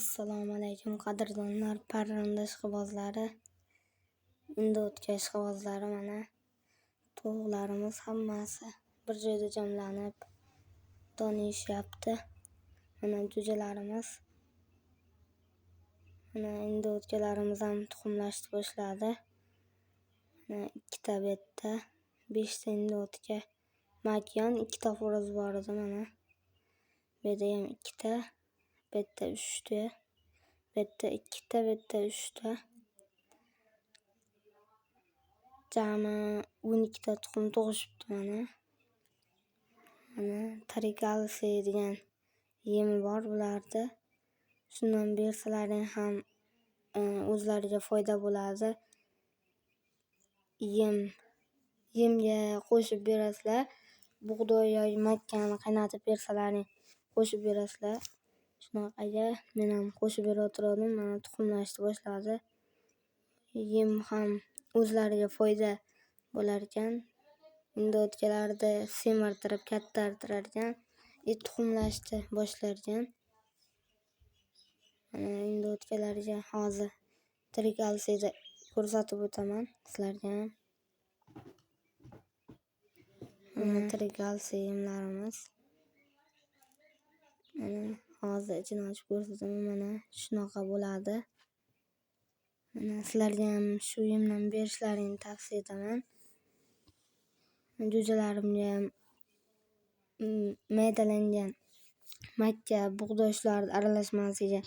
Assalomu alaykum qadrdonlar, parranda ishqibozlari, indo'tka ishqibozlari, mana tovuqlarimiz hammasi bir joyda jamlanib don yeyishyapti. Mana jo'jalarimiz, mana indo'tkalarimiz ham tuxumlashni boshladi. Mana ikkita bu yerda, 5 ta indo'tka makyon, ikkita xo'roz bor edi mana. Bu yerda ham ikkita, bu yerda 3 ta, bu yerda ikkita, bu yerda 3 ta. Jami 12 ta tuxum tug'ishibdi mana. Mana Trikalsiy degan yemi bor bularda. Shundan bersalaring ham o'zlariga foyda bo'ladi. Yemga qo'shib berasizlar. Bug'doy yoki makkani qaynatib bersalaring qo'shib berasizlar. Shunaqaga men ham qo'shib berib. Mana tuxumlashni boshladi. Yem ham o'zlariga foyda bo'lar ekan. Indo'tkalarni semirtirib kattartirar ekan. Tuxumlashni boshlar ekan. Mana indo'tkalarga hozir Trikalsiyni ko'rsatib o'taman sizlarga ham. Mana Trikalsiy yemlarimiz. Mana hozir ichini ochib ko'rsataman. Mana shunaqa bo'ladi. Mana sizlarga ham shu yemdan berishlaringni tavsiya etaman. Jo'jalarimga ham maydalangan makka, bug'doy shularni aralashmasiga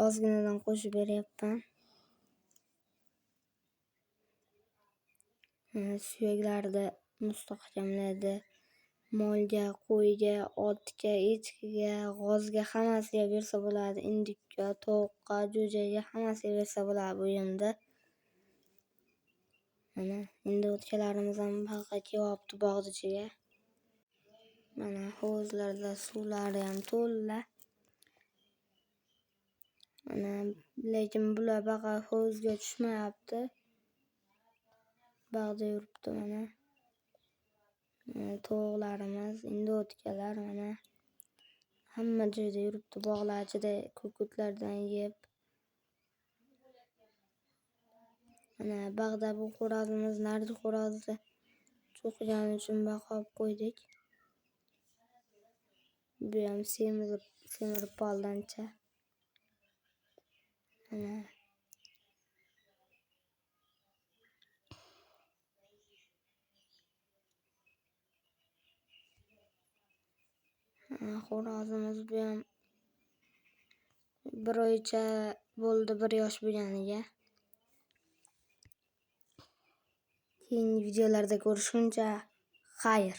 ozginadan qo'shib beryapman. Suyaklarni mustahkamlaydi. Molga, qo'yga, otga, echkiga, g'ozga hammasiga bersa bo'ladi. Indikka, tovuqqa, jo'jaga hammasiga bersa bo'ladi bu yemni. Mana indo'tkalarimiz ham baqa kelyapti bog'ni ichiga. Mana hovuzlarda suvlari ham to'la. Mana lekin bular baqa hovuzga tushmayapti. Bog'da yuribdi mana. Tovuqlarimiz, indo'tkalar mana hamma joyda yuribdi, bog'lar ichida ko'katlardan yeb. Mana bog'da bu xo'rozimiz narigi xo'rozni cho'qigani uchun baqa olib qo'ydik. Bu ham semirib qoldi ancha. Mana xo'rozimiz bu ham bir oycha bo'ldi, 1 yosh bo'lganiga. Keyingi videolarda ko'rishguncha xayr.